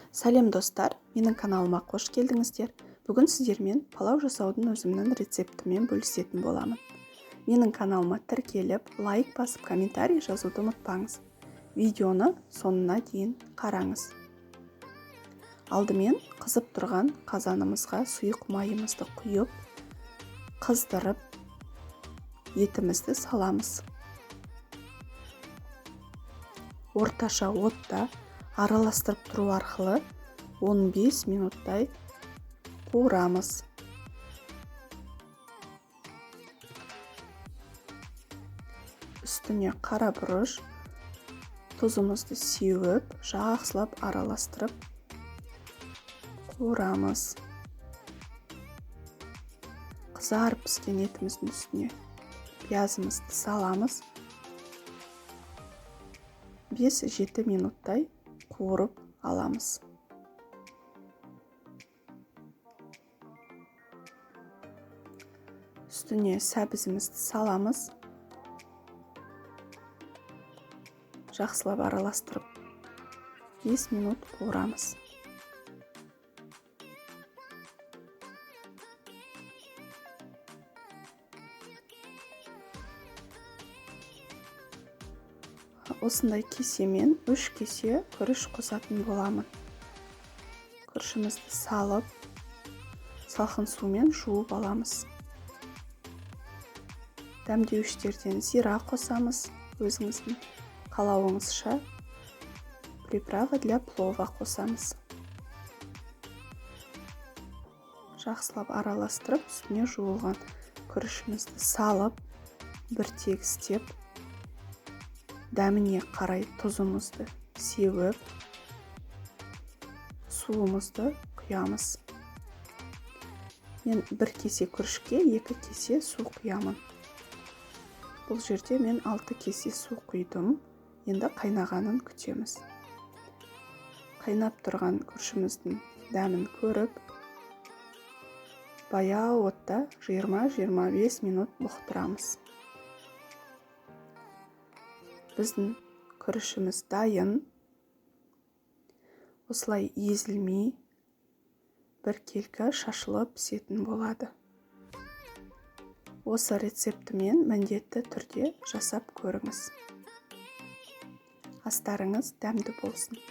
Сәлем, достар! Менің каналыма қош келдіңіздер. Бүгін сіздермен палау жасаудың өзімнің рецептімен бөлісетін боламын. Менің каналыма тіркеліп, лайк басып, комментарий жазуды ұмытпаңыз. Видеоны соңына дейін қараңыз. Алдымен қызып тұрған қазанымызға сұйық майымызды құйып, қыздырып, етімізді саламыз. Орташа отта араластырып тұру арқылы 15 минуттай қуырамыз. Үстіне қара бұрыш, тұзымызды сеуіп, жақсылап араластырып қуырамыз. Қызарып піскен етіміздің үстіне пиязымызды саламыз. 5-7 минуттай қуырып аламыз. Үстіне сәбізімізді саламыз. Жақсылап араластырып 5 минут қуырамыз. Осындай кесемен 3 кесе күріш қосатын боламын. Күрішімізді салып, салқын сумен жуып аламыз. Дәмдеуіштерден зира қосамыз, өзіңіздің қалауыңызша. Приправа для плова қосамыз. Жақсылап араластырып, үстіне жуылған күрішімізді салып, бір тегістеп, дәміне қарай тұзымызды сеуіп, суымызды құямыз. Мен бір кесе күрішке 2 кесе су құямын. Бұл жерде мен 6 кесе су құйдым. Енді қайнағанын күтеміз. Қайнап тұрған күрішіміздің дәмін көріп, баяу отта 20-25 минут бұқтырамыз. Біздің күрішіміз дайын. Осылай езілмей, біркелкі шашылып пісетін болады. Осы рецептімен міндетті түрде жасап көріңіз. Астарыңыз дәмді болсын.